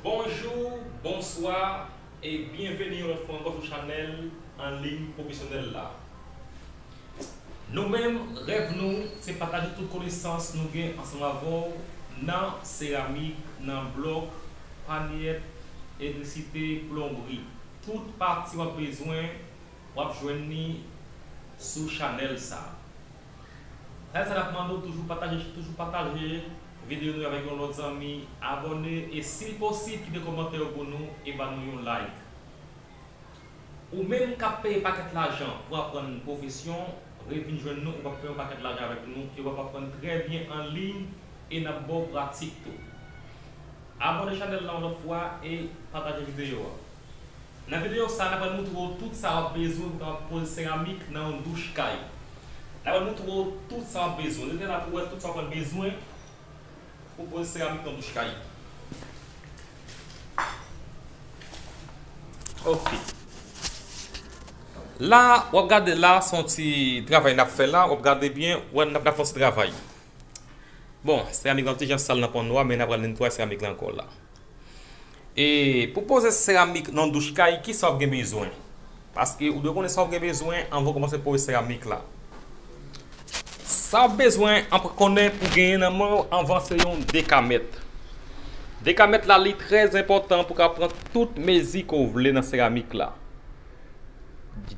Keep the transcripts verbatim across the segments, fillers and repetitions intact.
Bonjou, bonswa, e byenveni yon lòt fwa ankò sou chanèl an liy pwofesyonèl la. Nou menm, rèv nou, se pataje tout konesans nou gen ansanm avè w nan seramik, nan blòk, panyèt, elektrisite, plonbri. Tout pati w ap bezwen, w ap jwenn li sou chanèl sa. Sa, sa n ap mande w toujou pataje, toujou pataje videyo nou yo avèk yon lòt zanmi, abòne, e si l posib, kite kòmantè yo pou nou e ba nou yon like. Ou menm k ap peye pakèt lajan pou aprann pwofesyon, revin jwenn nou, ou p ap peye yon pakèt lajan avèk nou e w ap aprann trè byen an liy e n ap ba w pratik tou. Abòne chanèl la yon lòt fwa e pataje videyo a. Nan videyo sa, n ap pral montre w tout sa w ap bezwen pou w kapab poze seramik nan yon douch kay. N ap pral montre w tout sa w ap bezwen. Rete la pou w wè tout sa w pral bezwen pou poze seramik nan douch kay. Ok. La, w ap gade la, se yon ti travay n ap fè la. W ap gade byen, wè, n ap, n ap fè yon ti travay. Bon, seramik lan ti jan sal nan panno a, men n ap pral netwaye seramik la ankò la. E pou poze seramik nan douch kay, kisa w ap gen bezwen? Paske ou dwe konnen sa w gen bezwen anvan w kòmanse poze seramik la. Sa w ap bezwen anp-, konnen pou genyen nan men w anvan se yon dekamèt. Dekamèt la, li trè enpòtan pou w ka pran tout mezi ke w vle nan seramik la.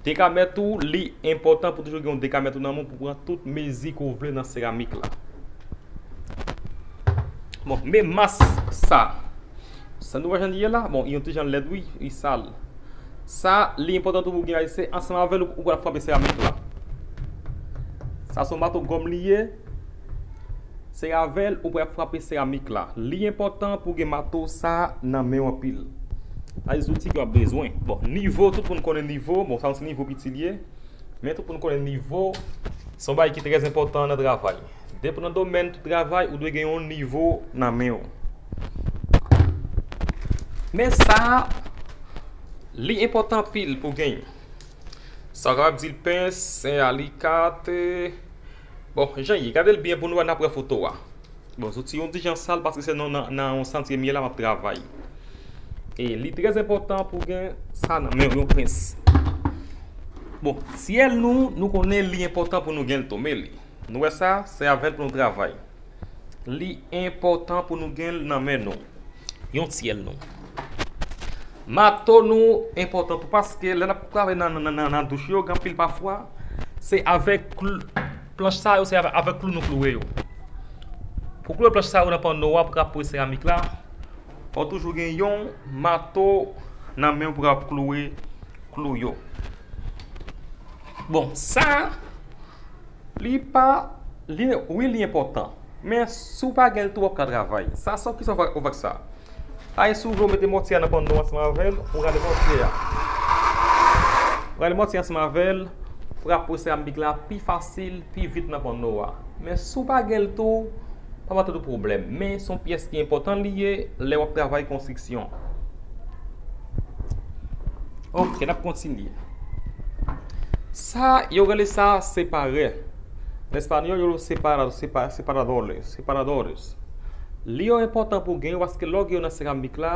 Dekamèt ou, li enpòtan pou toujou gen yon dekamèt ou nan men w pou pran tout mezi ke w vle nan seramik la. Bon, men mas sa. Sa nou wè jan li ye la? Bon, yon ti jan lèd, wi, li sal. Sa, li enpòtan tou pou w gen, se ansanm avè l ou, ou pral frape seramik la. Sa se yon mato gòm li ye. Se avè l ou pral frape seramik la. Li enpòtan pou w gen mato sa nan men w anpil. Sa se zouti ke w ap bezwen. Bon, nivo, tout moun konnen nivo. Bon, sa yon ti nivo piti li ye. Men tout moun konnen nivo se yon bagay ki trè enpòtan nan travay. Depi w nan domèn travay, ou dwe gen yon nivo nan men w. Men sa, li enpòtan anpil pou w genyen. Sa w kapab di l pens, sen alikat. Bon, jan ye, gade l byen pou nou wè n ap wè foto a. Bon, zouti yon ti jan sal paske se nan, nan, nan yon santye m ye la m ap travay. E li trè enpòtan pou w gen sa nan men w, yon pens. Bon, tyèl nou, nou konnen li enpòtan pou nou gen l tou, men li. Nou wè sa, se avè l pou nou travay. Li enpòtan pou nou gen l nan men nou. Yon tyèl nou. Mato nou enpòtan tou paske lè n ap travay nan, nan, nan, nan douch yo, gen anpil pafwa, se avèk klou, planch sa yo, se avè, avèk klou nou klouwe yo. Pou klouwe planch sa yo nan panno a, pou ka poze seramik la, fò w toujou gen yon mato nan men w pou ka klouwe klou yo. Bon, sa, li pa, li, wi, li enpòtan. Men si w pa gen l tou, w ap ka travay. Sa, sa, kisa w fè, w fè ak sa? Ay, si w vle w mete mòtye a nan panno ansanm avè l, ou rale mòtye a. Ou rale mòtye a ansanm avè l, pou w ka poze seramik la pi fasil, pi vit nan panno a. Men si w pa gen l tou, pa mete tou pwoblèm. Men se yon pyès ki enpòtan li ye lè w ap travay konstriksyon. Ok, n ap kontinye. Sa, yo rele sa separè. Nan espanyòl, yo rele separa-, sepa-, separadores, separadores. Li yo enpòtan pou w gen yo, paske lè w gen yo nan seramik la,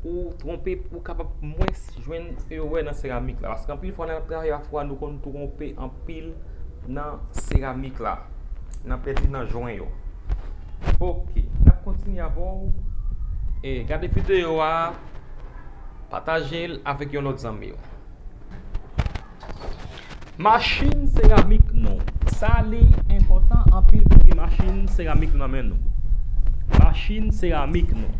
ou twonpe, ou kapab mwens jwenn erè nan seramik la. Paske anpil fwa, lè n ap travay, pafwa, nou konn twonpe anpil nan seramik la. N ap pèdi nan jwen yo. Ok, n ap kontinye avè w. E, gade videyo a, pataje l avèk yon lòt zanmi w. Machin seramik nou. Sa li enpòtan anpil pou gen machin seramik nan men nou. Machin seramik nou.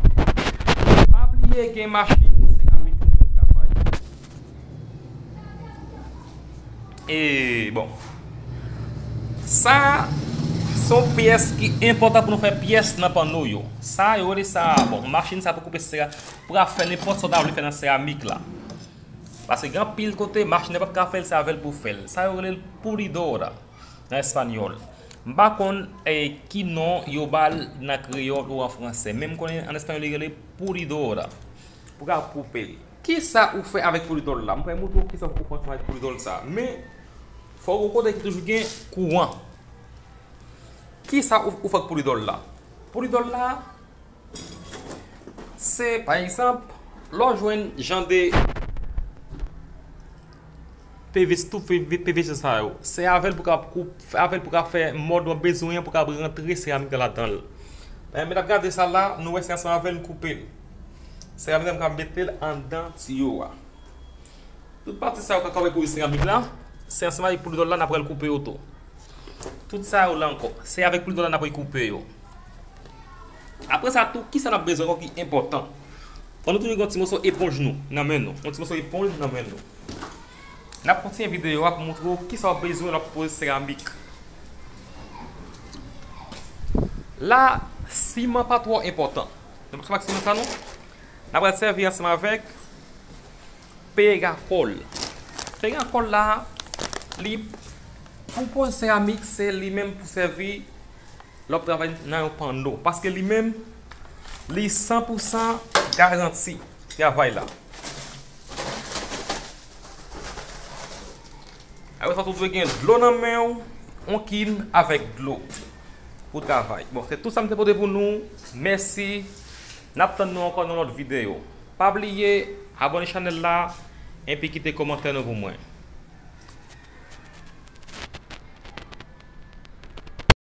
Pa bliye gen machin seramik nou pou travay. E, bon. Sa, se yon pyès ki enpòtan pou nou fè pyès nan panno yo. Sa, yo rele sa, bon, machin sa pou koupe sera, pou ka fè nenpòt sa w ta vle fè nan seramik la. Paske gen anpil kote, machin nan p ap ka fè l, se avè l pou fè l. Sa, yo rele l pulidora nan espanyòl. M pa konn, eh, ki non yo ba l nan kreyòl ou an fransè, men m konnen an espanyòl, yo rele pulidora. Pou ka koupe l. Kisa ou fè avèk pulidò la? Mwen pral montre w kisa ou fè avèk pulidò sa. Men, fò w gen yon kote ki toujou gen kouran. Kisa ou, ou fè ak pulidò la? Pulidò la, Se, pa egzanp, lè w jwenn jan de P V C, tout P V C sa yo, se avè l pou ka koup, avè l pou ka fè mòd w ap bezwen an pou ka rantre seramik la ladan l. Mwen menm ap gade sa la, nou wè se ansanm avè l m koupe l. Seramik la m ka mete l anndan tiyo a. Tout pati sa yo ka kòbe pou seramik la, se ansanm avèk poulidòl la n ap pral koupe yo tou. Tout sa yo la ankò, se avèk poulidòl la n ap pral koupe yo. Apre sa tou, kisa n ap bezwen ankò ki enpòtan? Fò nou toujou gen yon ti moso eponj nou nan men nou. Yon ti moso eponj nan men nou. N ap kontinye videyo a pou montre w kisa w bezwen lè w ap poze seramik. La, siman pa twò enpòtan. Nou pa ka siman sa non. N ap pral sèvi ansanm avèk pegakòl. Pegakòl la, li pou poze seramik, se li menm pou sèvi lè w ap travay nan yon panno. Paske li menm, li san pou san garanti travay la. Apre sa, tou dwe gen dlo nan men w, yon kin avèk dlo pou travay. Bon, se tout sa m te pote pou nou. Mèsi. N ap tann nou ankò nan lòt videyo. Pa bliye abòne chanèl la epi kite kòmantè nou pou mwen.